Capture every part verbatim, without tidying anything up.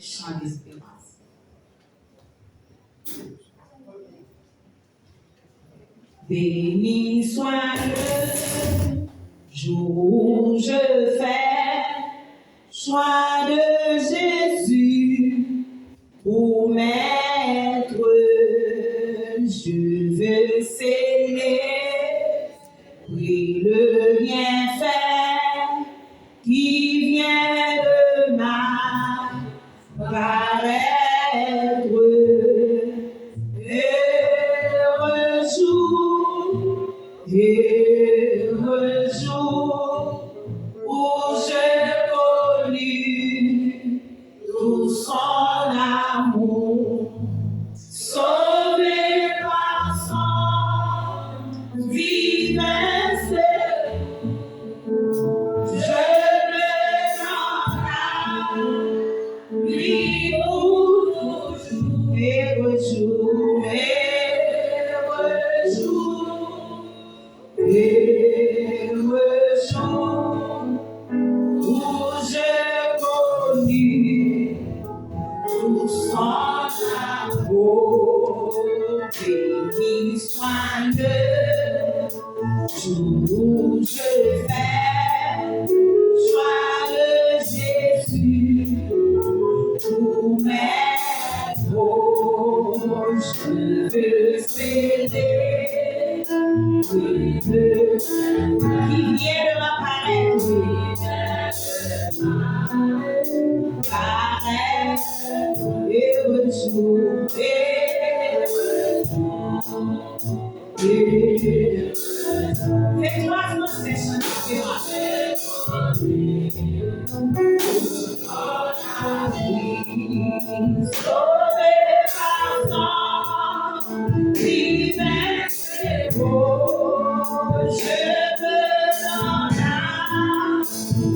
Chant d'espérance. Béni soit le jour où je fais choix de Jésus pour m'être. Je veux célébrer le bienfait qui vient de m'apparaître. Heureux jour, heureux jour, où je connus tout son amour. Sauvé par son divin secours, je me rends à lui pour toujours. Heureux jour, heureux jour, heureux jour, où je connus tout son amour. Béni soit le jour où je fais choix de Jésus pour m'être proche de célébrer qui vient de m'apparaître, paraître et retrouver. Fè twa fwa sèch an espérans. Sove pa san divin sekou, je me rends à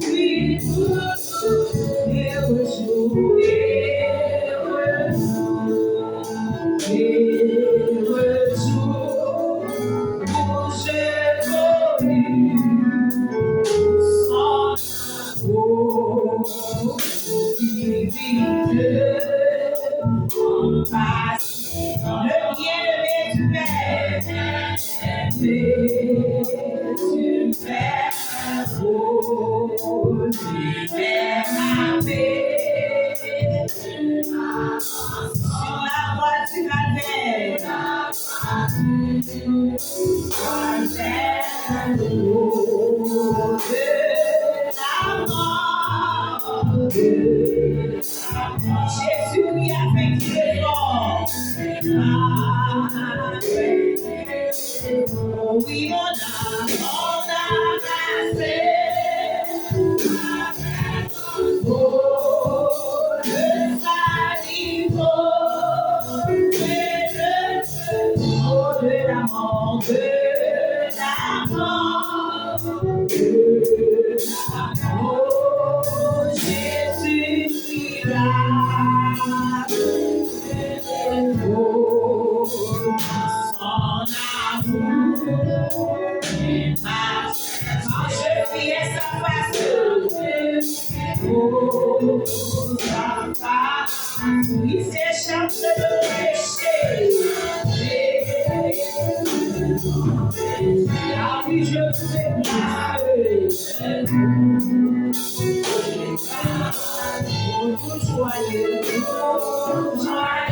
lui pour toujours. Heureux jour, heureux jour, heureux jour, où je connus son amour divin. Le bien-aimé du Père, du Père, oh, du Père, sur la croix du Calvaire. Jésus qui a vaincu le mort. Oui, mon âme, mon âme a fait. Oh, le salut, oh, le oh, de la mort, de la mort, de la mort. Oh, Jésus qui l'a oh, son amour. Quand je vis sa face, oh, sa face. Il s'échappe de péché. Ah oui, je vous déclare. Joyeux, joyeux.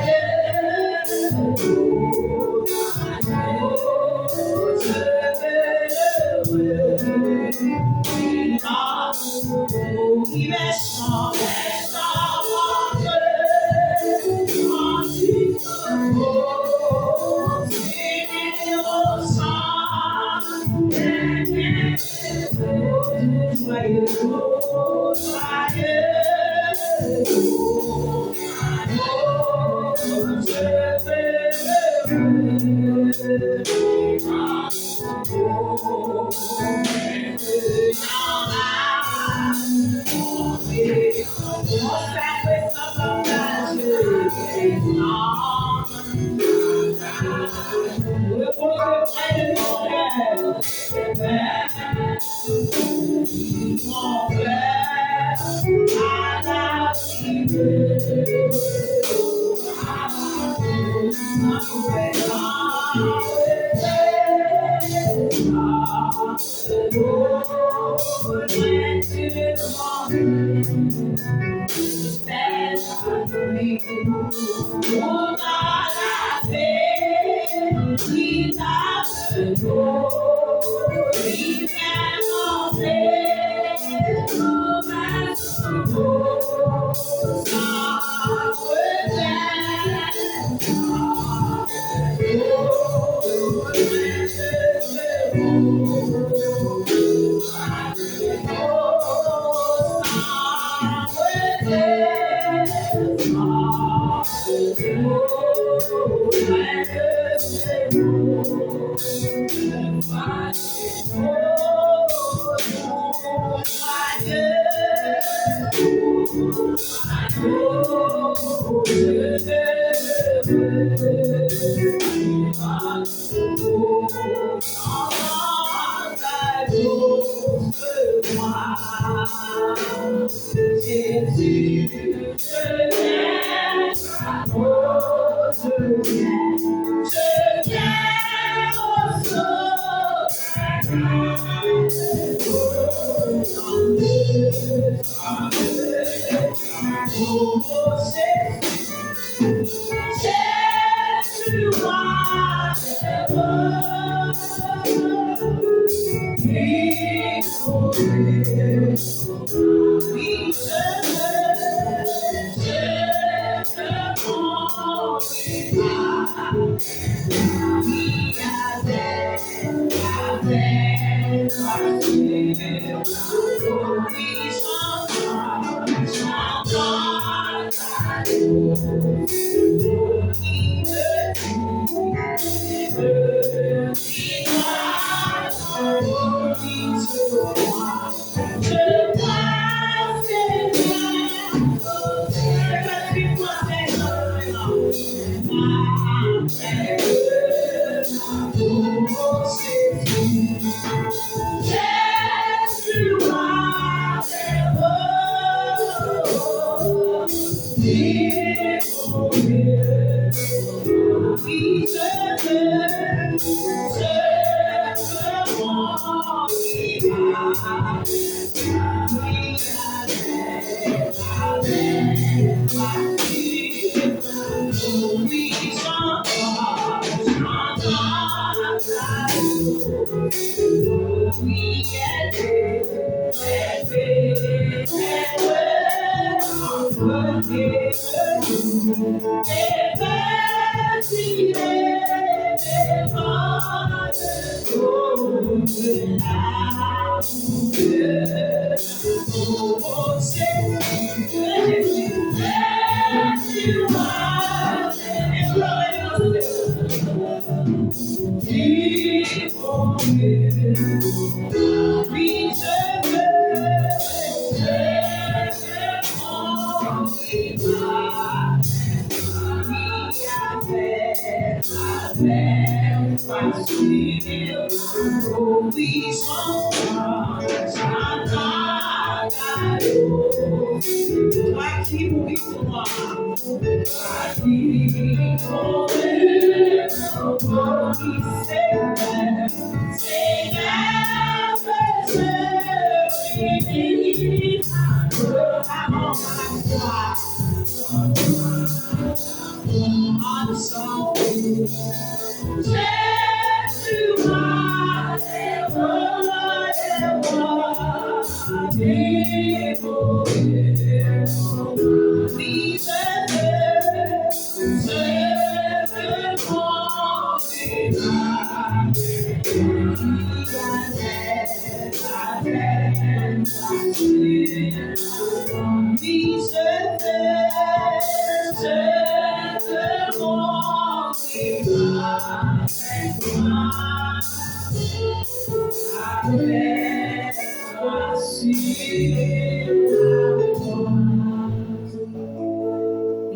Nou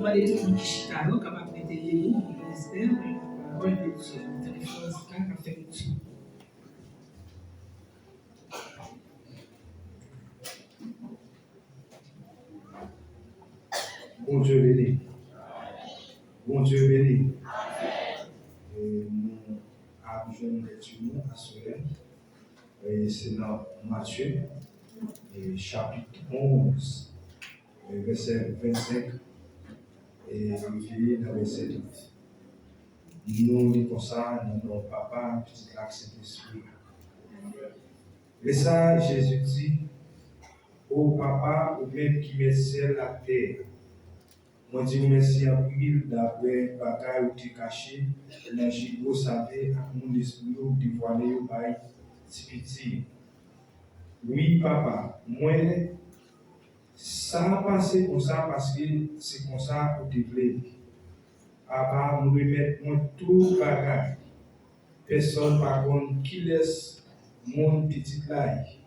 mande tout moun ki chita yo kapab mete debout pou nou lese pawòl de Dye. Tande frè Oscar k ap fè lekti. Bondye beni. Bondye beni. E nou ap jwenn lekti nou aswè. E se nan Matye, e chapit onz, e vèsè vennsenk, e rive nan vèsè trant. Nou li konsa nan non Papa, Pitit la ak Sentespri a. Lè sa a, Jezi di, O Papa, ou menm ki mèt syèl ak tè a, mwen di w mèsi anpil daprè bagay ou te kache nan je gwo saven ak moun lespri yo ou devwale yo bay ti piti yo. Wi, Papa, mwen, sa pase konsa paske se konsa ou te vle. Papa, m remèt mwen tout bagay. Pèsonn pa konn kilès moun Pitit la ye,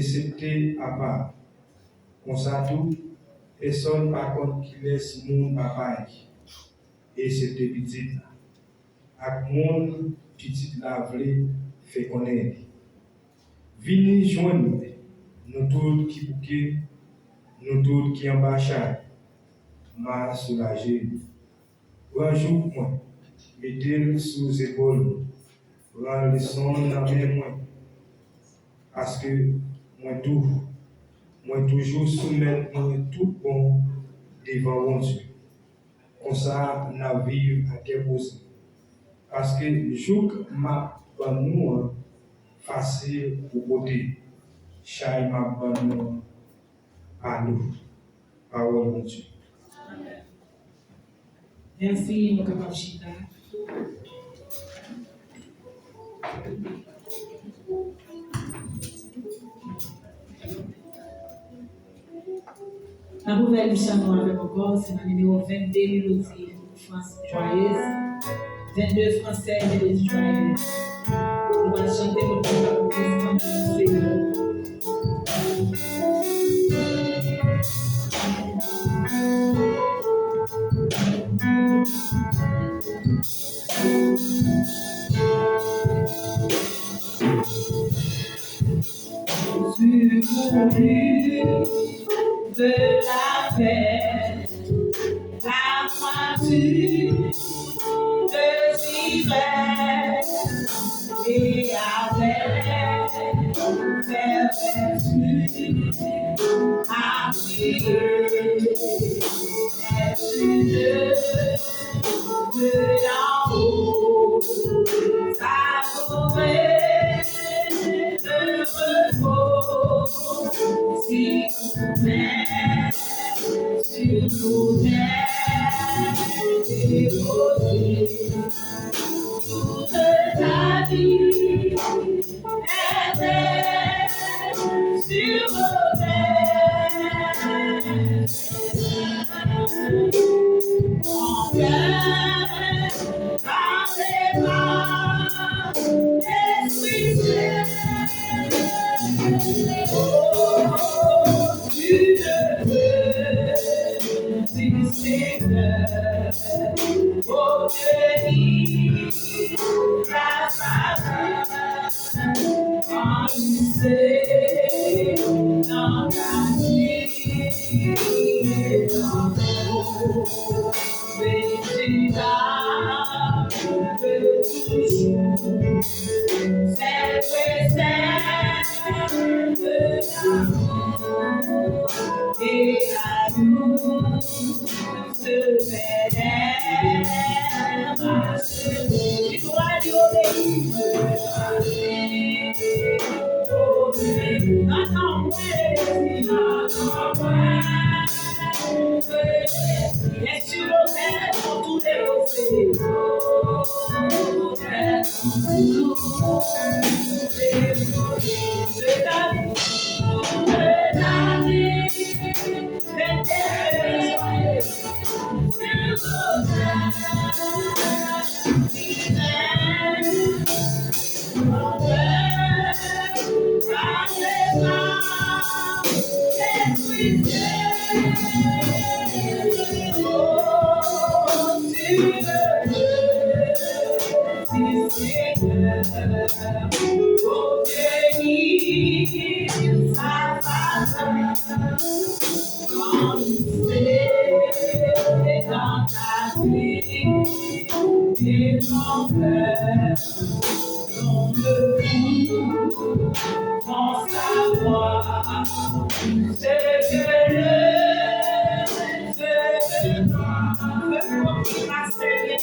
esepte Papa. Konsa tou, pèsonn pa konn kilès moun Papa ye, esepte Pitit la, ak moun Pitit la vle fè konnen li. Vini jwenn mwen, nou tout ki bouke, nou tout ki anba chay, m a soulaje nou. Pran jouk mwen, mete l sou zepòl mwen, pran leson nan men mwen, paske mwen dou, mwen toujou soumèt mwen tout bon devan Bondye. Konsa, n ap viv a kè poze. Paske jouk m ap ban nou an fasil pou pote. Chay m ap ban nou an pa lou. Pawòl Bondye. Mèsi, nou kapab chita. N ap ouvè Bib nou avèk ankò, se nan nimewo vennde, melodi Frans Joyeuse. Vennde, Fransè, melodi Joyeuse. Nou pral chante pou nou kapab espande nou Seyè. Tu m'occupes de la peine, à moi tu désirais, et avec fermeture à prier. Mais tu ne me donnes pas savourer le repos si tu m'aimes, tu nous aimes et aussi toute ta vie. Sans savoir, c'est que le Seigneur veut qu'on puisse accepter.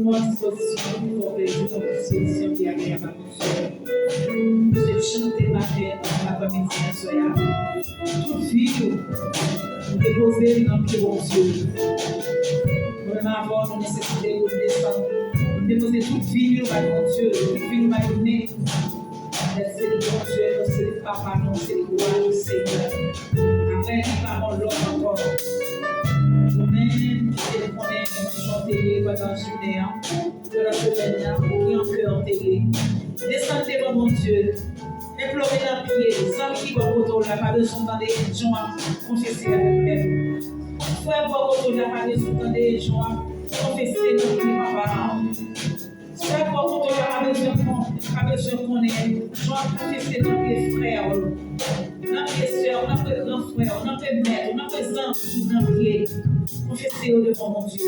Pran dispozisyon pou fè yon plezi, pran dispozisyon ki agreyab a Bondye. Misye chante maten, aprèmidi, aswè a. Tout vi nou, nou depoze l nan pye Bondye. Mwen menm avè w, nou nesesite pou n desann, nou depoze tout vi nou bay Bondye, tout vi nou bay Bondye. Mèsi li Bondye nou, se li papa nou, se li wa nou, Senyè. Apre li pa gon lòt ankò. Ou menm ki te konnen ki jan w te ye pandan jounen an, pandan semèn nan, ki an kè w te ye. Desann devan Bondye, enplore nan pye l. Zanmi ki bò kote w la pa bezwen tande jan w ap konfese avèk pèp. Frè bò kote w la pa bezwen tande jan w ap konfese nan pye papa a. Sè bò kote w la pa bezwen kon-, pa bezwen konnen jan w ap konfese nan pye frè w, nan pye sè w, nan pye gran frè w, nan pye mèt w, nan pye zanmi w, nan pye. Konfese yo devan Bondye.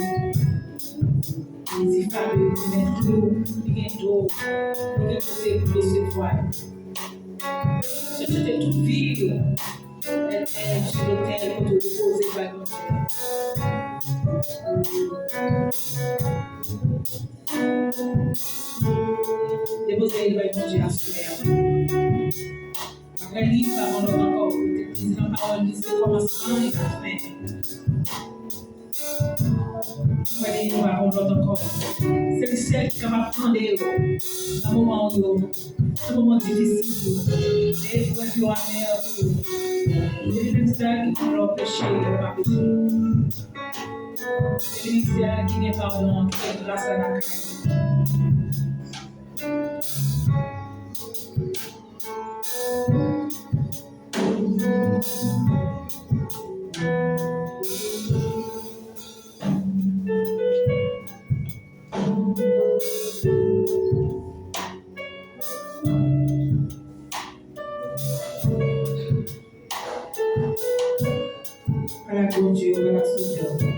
Li di, Fabio, li gen tou, li gen tou, li gen kote pou resevwa yo. Se tout, tout vi yo. Mete l sou lotèl kote w depoze l bay Bondye. Depoze l bay Bondye aswè a. Apre li, pa gon lòt ankò. Li di nan pawòl li, se kòmansman e lafen. Mwen li, pa gon lòt ankò. Se li sèl ki kapab tande yo nan moman yo, nan moman difisil yo. Lè eprèv yo amè pou yo. Se li menm sèl ki konn lè w peche, lè w pa peche. Se li menm sèl ki gen padon, ki gen gras la lakay li. Pale ak Bondye, pale ak Sovè w.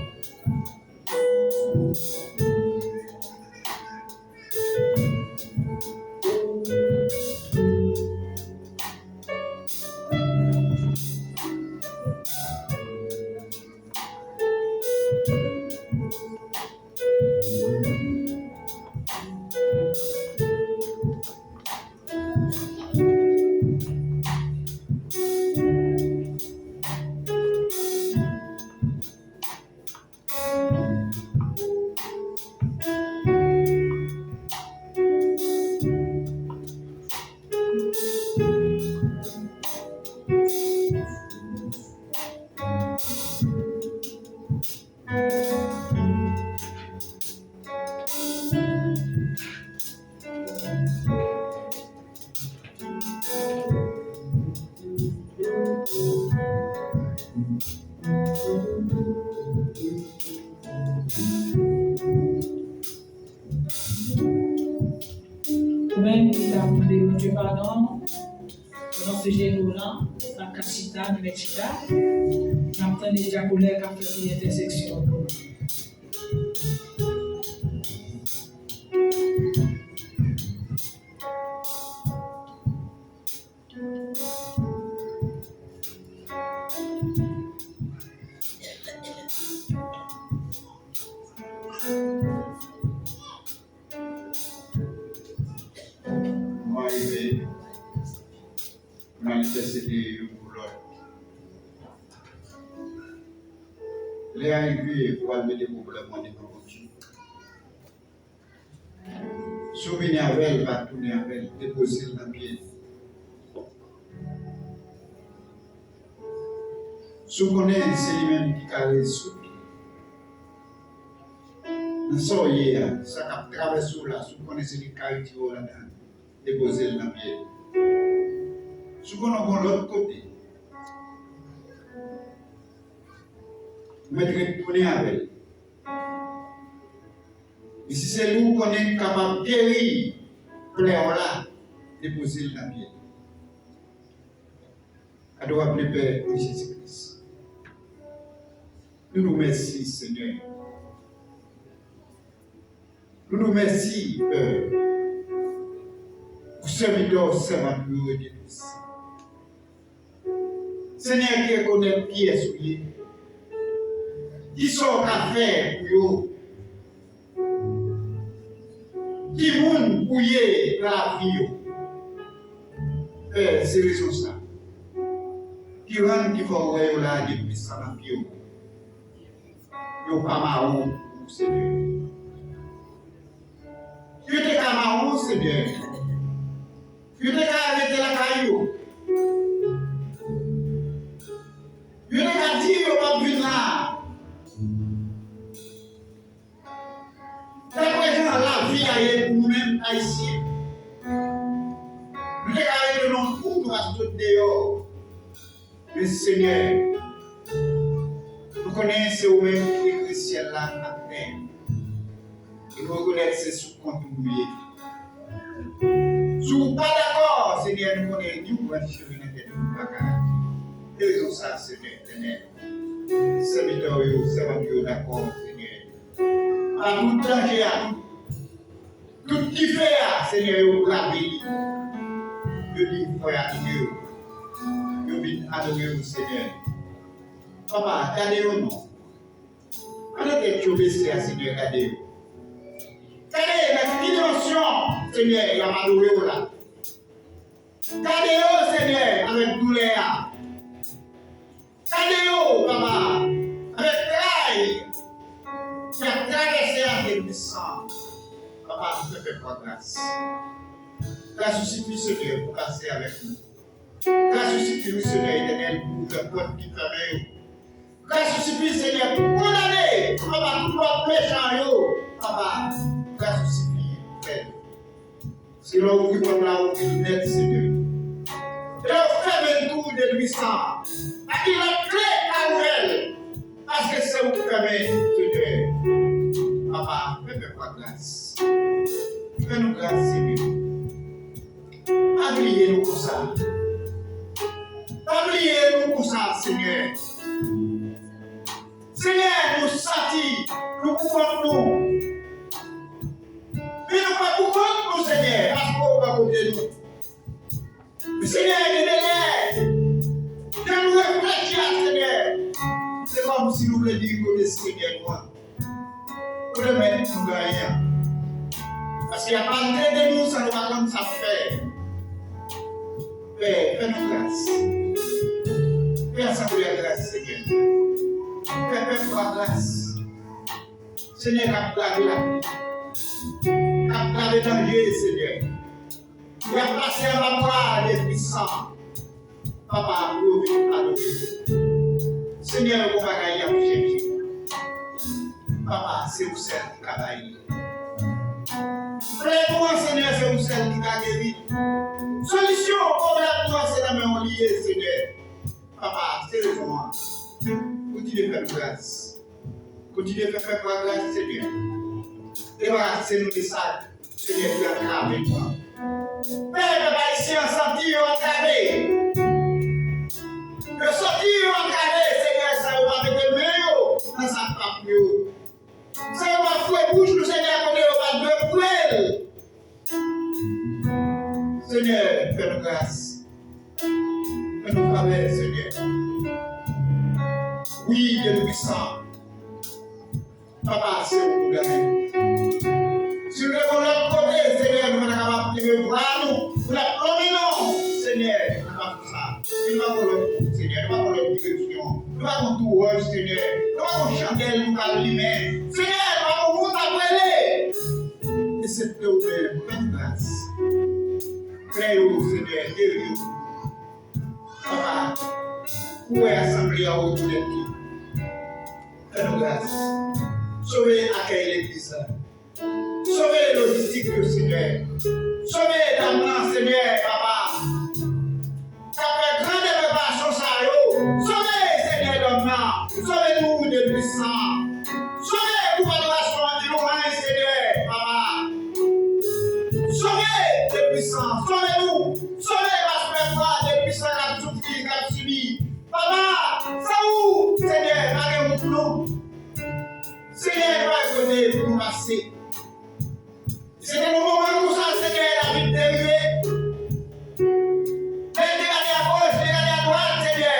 Ou menm ki t ap mande Bondye padon, nou nan sijè nou lan, n ap ka chita, nou mèt chita. N ap tande dyakonè k ap fè priyè entèseksyon an pou nou. Mwen rive, nou entèsede youn pou lòt. Lè a rive pou al mete pwoblèm mwen devan Bondye. Si w vini avè l, pa tounen avè l, depoze l nan pye l. Si w konnen se li menm ki ka rezoud nan sa w ye a, sa k ap travèse w la, si w konnen se li k ka retire w ladan, depoze l nan pye l. Si w konnen w gen yon lòt kote, ou mèt retounen avè l. E si se li w konnen k kapab geri plè w la, depoze l nan pye l. Adorable Père en Jésus-Christ, nou di w mèsi, Senyè. Nou di w mèsi, Pè, pou sèvitè w, sèvant ou yo rete toujou. Senyè, ki rekonèt kiyès ou ye, kisa w ka fè pou yo, ki moun ou ye nan lavi yo. Pè, se rezon sa ki rann ki fè w wè yo la gen plis sa nan pye w. Yo pa mawon pou ou, Senyè. Yo te ka mawon, Senyè. Yo te ka rete lakay yo. Yo te ka di yo p ap vin la. Daprè jan lavi a ye pou nou menm Ayisyen, nou te ka rete nan twou, nou pa sot deyò. Men Senyè, nou konnen se ou menm ki te kreye syèl la ak tè. E nou rekonèt se sou kont ou nou ye. Si w pa dakò, Senyè, nou konnen ni yon branch cheve nan tèt ou pa ka. Se rezon sa, Senyè Etènèl, sèvitè w yo, sèvant ou yo dakò, Senyè. A tout danje, a tout, tout dife a, Senyè, yo brave li. Yo di frè ak sè yo, yo vin adore w, Senyè. Papa, gade yo non. Pandan tèt yo bese a, Senyè, gade yo. Gade nan ki dimansyon, Senyè, y ap adore w la. Gade yo, Senyè, avèk doulè a. Gade yo, Papa, avèk tray y ap travèse a, Senyè Tout-Puissant. Papa, fè pèp ou a gras. Gras ou sifi, Senyè, pou pase avèk nou. Gras ou sifi, Senyè Etènèl, pou ouvè pòt ki fèmen yo. Gras ou sifi, Senyè, pou kondane, Papa, tout lòt mechan yo. Papa, gras ou sifi, Pè. Se lè w ouvri pòt la, w ouvri l nèt, Senyè. E lè w fèmen l tou, Dye Twisan, a ki lòt kle k ka ouvè l? Paske se ou k fèmen, Senyè. Papa, fè pèp la gras. Fè nou gras, Senyè. Pa bliye nou konsa. Pa bliye nou konsa, Senyè. Senyè, nou santi nou pou kont nou. Men nou pa pou kont nou, Senyè, paske ou pa kote nou. Men Senyè, gen de lè, lè nou reflechi a, Senyè, se kòmsi nou vle di kote Senyè nou an. Ou te mèt nou ganyen an. Paske y ap maltrete nou san nou pa konn sa fè. Pè, fè nou gras. Fè asanble a gras, Senyè. Fè pèp ou a gras. Senyè, k ap brave lapli. K ap brave danje, Senyè. Y ap pase anba bwa a, Dye Twisan. Papa, pou yo vin adore. Senyè, yon bagay y ap chèche. Papa, se ou sèl ki ka bay li. Plè nou an, Senyè, se ou sèl ki ka geri. Solisyon pwoblèm nou an, se nan men w li ye, Senyè. Papa, se rezon an. Kontinye fè nou gras. Kontinye fè pèp la gras, Senyè. Debarase nou de sa, Senyè, ki antrave nou an. Fè pèp ayisyen an santi yo antrave. Yo santi yo antrave, Senyè, san yo pa mete men yo nan sa k pa pou yo. San yo pa foure bouch nou, Senyè, kote yo pa dwe foure l. Senyè, fè nou gras. Fè nou favè, Senyè. Wi, Dye Toupisan. Papa, se ou nou gade. Si nou te gon lòt kote, Senyè, nou pa ta kapab te revwa nou pou n ap nonmen non w, Senyè, nou pa pou sa. Nou pa pou lòt kote, Senyè, nou pa pou lòt direksyon. Nou pa pou tou wòch, Senyè. Nou pa pou chandèl nou pral limen. Senyè, nou pa pou moun ap rele. Eksepte ou menm, fè nou gras. Fè yo, Senyè, geri yo. Papa, ou wè asanble a otou tèt li. Fè nou gras. Sove akèy legliz la. Sove lojistik yo, Senyè. Sove dam nan, Senyè, papa. K ap fè gran depèpasyon sa yo. Sove, Senyè, dam nan. Sove nou, Dye Toupisan. Sove gouvènman an, Iloumay, Senyè, papa. Sove, Dye Toupisan. Sove nou. Sove pastè Fwa, Dye Toupisan, k ap soufri, k ap sibi. Papa, se ou, Senyè, pa gen moun non. Senyè, pa gen kote pou nou pase. Se te nan moman konsa, Senyè, David te rive. Lè l te gade agoch, li te gade adwat, Senyè,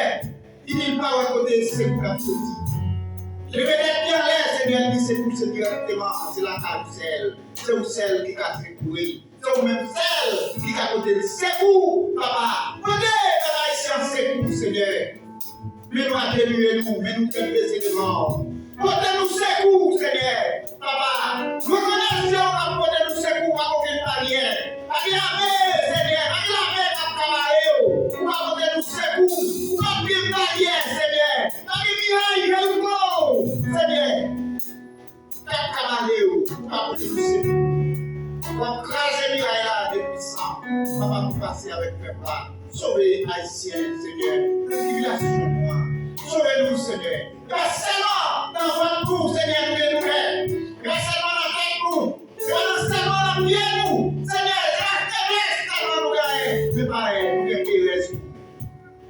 li di l pa wè kote sekou l ap soti. Li leve tèt li anlè, Senyè, li di sekou se dirèkteman, se lakay ou sèl. Se ou sèl ki ka sekoure l. Se ou menm sèl ki ka pote l sekou, papa. Pote pèp ayisyen an sekou, Senyè. Men nou ajenouye nou, men nou tèt bese devan w. Pote nou sekou, Senyè. Papa, nou rekonèt se ou k ap pote nou sekou, pa gen okenn baryè. Pa gen lame, Senyè, pa gen lame k ap ka bare w. Ou pa pote nou sekou, ou pa gen baryè, Senyè. Pa gen miray Jeriko, Senyè. K ap ka bare yo, ou pa pote nou sekou. W ap kraze miray la, Dye Toupisan. Papa, nou pase avèk pèp la. Sove Ayisyen, Senyè, nan tribilasyon nou an. Sove nou, Senyè. E pa sèlman nan vant nou, Senyè, nou gen doulè. E pa sèlman nan tèt nou. E pa nan sèlman nan pye nou. Senyè, se pa feblès sèlman nou genyen. Men parèy, nou gen perèz tou.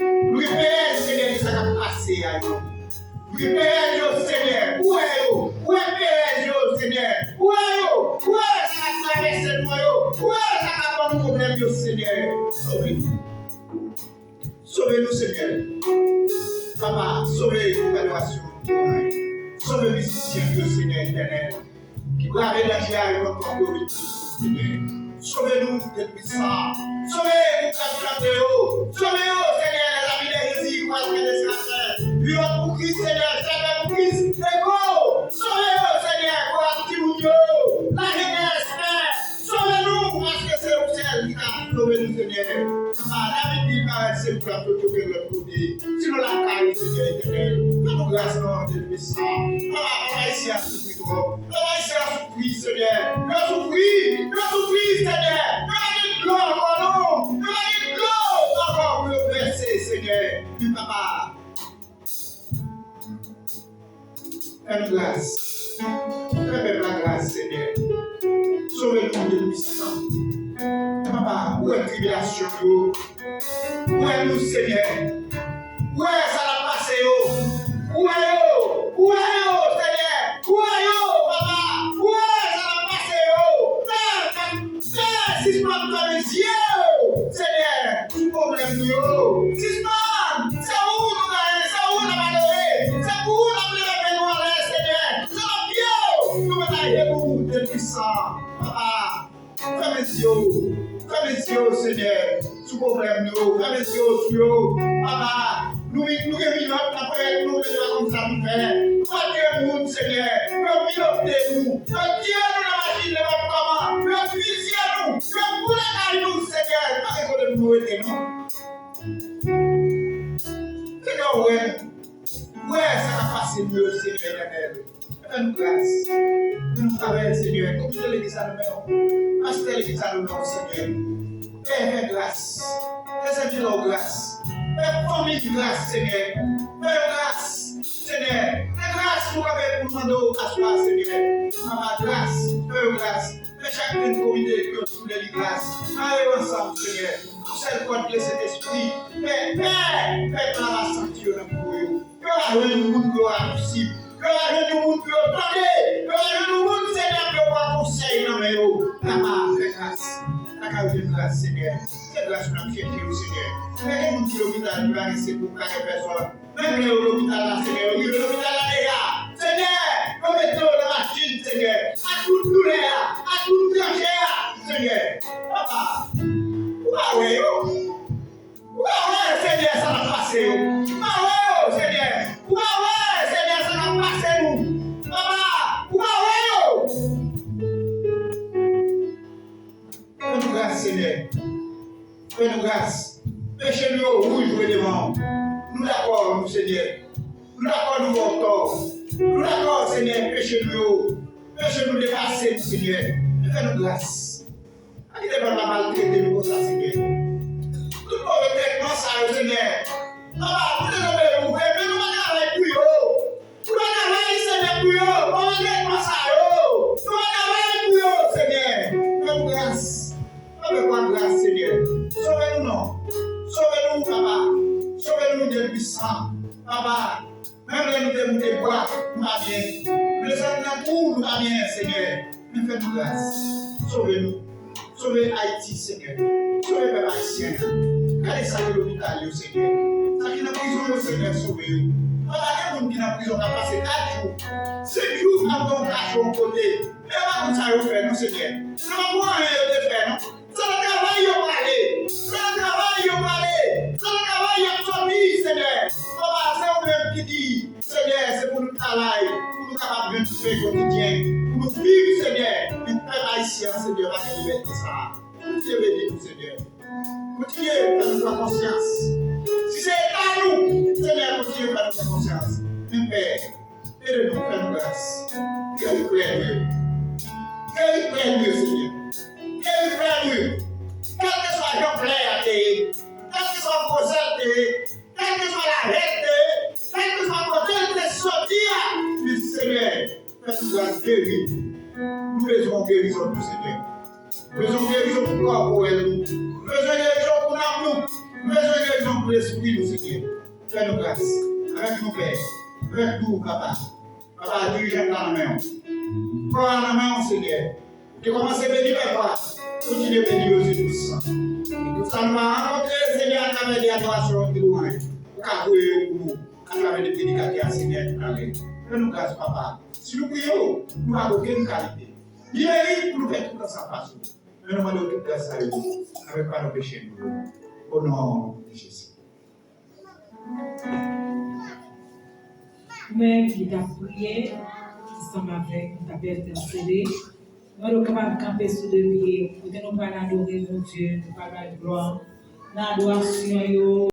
Nou gen perèz, Senyè, de sa k ap pase a yo. Nou gen perèz yo, Senyè. Ou wè yo. Ou wè perèz yo, Senyè. Ou wè yo. Ou wè sa k ap travèse nou yo. Ou wè sa k ap ban nou pwoblèm yo, Senyè. Sove nou. Sove nou, Senyè. Papa, sove federasyon. Sove mizisyen yo, Senyè Etènèl. Ki brave danje a yo nan kò yo, Senyè. Sove nou, Dye Toupisan. Sove moun k ap chante yo. Sove yo, Senyè, les amis de Jésus, Chorale Descartes. Vivons pour Christ, Senyè, chante pour Christ. Ego, sove yo, Senyè, koral timoun yo. Lajenès, Pè, sove nou, paske se ou sèl ki ka sove nou, Senyè. Papa, David di l parèt se pou l ap soti okenn lòt kote. Sinon lakay ou, Senyè Etènèl. Fè nou gras, non, Dye Toupisan. Papa, papa, isi a soufri twòp. Papa, isi a soufri, Senyè. Yo soufri, yo soufri, Senyè. Yo pa gen dlo ankò, non. Yo pa gen dlo ankò pou yo vèse, Senyè. Men papa, fè nou gras. Fè pèp la gras, Senyè. Sove nou, Dye Toupisan. Papa, ou wè tribilasyon yo. Ou wè nou, Senyè. Ou wè sa k ap pase yo. Ou wè yo. Ou wè yo, Senyè. Ou wè yo, papa. Ou wè sa k ap pase yo. Fè, fè, fè, sispann fèmen zye yo, Senyè, sou pwoblèm nou yo. Sispann. Se ou nou genyen, se ou n ap adore. Se pou ou n ap leve men nou anlè, Senyè. Se nan pye w nou mete ajenou, Dye Toupisan. Papa, fèmen zye w. Fèmen zye w, Senyè, sou pwoblèm nou yo. Fèmen zye w sou yo. Papa, nou, nou gen minòt nan ponyèt nou, men se pa konn sa nou fè. Nou pa tiye moun, Senyè. Yo minote nou. Yo tiye nou nan machin nenpòt kòman. Yo fizye nou. Yo boule kay nou, Senyè. Pa gen kote pou nou rete, non. Senyè, ou wè nou. Ou wè sa k ap pase nou yo, Senyè Etènèl. Fè nou gras. Fè nou favè, Senyè. Konbite legliz la nan men w. Pastè legliz la nan men w, Senyè. Fè, fè gras. Fè sèvitè w gras. Fè fanmi l gras, Senyè. Fè yo gras. Chak grenn komite ki yo tou de li gras. Mare yo ansanm, Senyè. Yon sèl kòd, Sentespri. Fè, fè, fè pèp la va santi yo nan po yo. Yo va jwenn yon moun pou yo aksepte. Yo va jwenn yon moun pou yo tande. Yo va jwenn yon moun, Senyè, pou yo pran konsèy nan men yo. Papa, fè gras. Lakay ou jwenn gras, Senyè. Se gras nou ap chèche yo, Senyè. Men gen moun ki lopital, ki pa gen sekou, ki pa gen pèsòn. Menm lè yo lopital la, Senyè, yo rive lopital la deja. Senyè, yo mete yo nan machin, Senyè. Ak tout doulè a, ak tout tranche a, Senyè. Papa, ou pa wè yo. Ou pa wè, Senyè, sa k ap pase yo. Ou pa wè yo, Senyè. Ou pa wè, Senyè, sa k ap pase nou. Papa, ou pa wè yo. Fè nou gras, Senyè. Fè nou gras. Peche nou yo wouj vre devan w. Nou dakò, nou, Senyè. Nou dakò nou ba w tò. Nou dakò, Senyè, peche nou yo. Peche nou depase nou, Senyè. Men fè nou gras. Pa kite pèp la maltrete nou konsa, Senyè. Tout move trètman sa yo, Senyè. Papa, nou te tonbe pou vre, men nou pa travay pou yo. Nou pa travay, Senyè, pou yo. Move trètman sa yo. Nou pa travay pou yo, Senyè. Fè nou gras. Fè pèp la gras, Senyè. Sove nou non. Sove nou, papa. Sove nou, Dye pwisan. Papa, menm lè nou te moute bwa, nou pa byen. Nou desann nan twou, nou pa byen, Senyè. Men fè nou gras. Sove nou. Sove Ayiti, Senyè. Sove pèp ayisyen an. Gade sa ki lopital yo, Senyè. Sa ki nan prizon yo, Senyè, sove yo. Papa, gen moun ki nan prizon k ap pase kat jou, senk jou ap nan yon kacho yon kote. Men yo pa konn sa yo fè, non, Senyè. Se pa pou anyen yo te fè, non. Se nan travay yo prale. Se nan travay yo prale. Se nan travay y ap sòti, Senyè. Papa, se ou menm ki di, Senyè, se pou nou travay, pou nou kapab jwenn pen kotidyen, pou nou viv, Senyè. Men pèp ayisyen an, Senyè, pa gen libète sa a. Kontinye beni nou, Senyè. Kontinye fè nou pran konsyans. Si se eta nou, Senyè, kontinye fè nou pran konsyans. Men Pè, ede nou, fè nou gras. Geri plè nou yo. Geri plè nou yo, Senyè. Geri plè nou yo. Kèlkeswa jan plè a te ye, kèlkeswa koze l te ye, kèlkeswa lajè l te ye, kèlkeswa kote l te soti a, men Senyè, fè nou gras, geri nou. Nou bezwen yon gerizon tou, Senyè. Nou bezwen yon gerizon pou kòpòrèl nou. Nou bezwen gerizon pou nanm nou. Nou bezwen gerizon pou lespri nou, Senyè. Fè nou gras. Avèk nou, Pè. Avèk nou, Papa. Papa, dirijan la nan men w. Kò a nan men w, Senyè. Ou te kòmanse beni pèp la. Kontinye beni yo, Jezi Kris. Tout sa nou va rankontre, Senyè, atravè de adorasyon, de lwanj, ou ka voye yo pou nou, atravè de predikatè a, Senyè, talè. Fè nou gras, Papa. Si nou priye w, nou pa gen okenn kalite. Li merit pou nou fè tout sa k ap pase. Men nou mande w tout gras sa yo, avèk padon peche nou yo. O non de Jezi. Ou menm ki t ap priye ansanm avèk nou, t ap entèsede, mwen nou kapab kanpe sou de pye, kote nou pral adore Bondye, nou pral bay glwa nan adorasyon yo.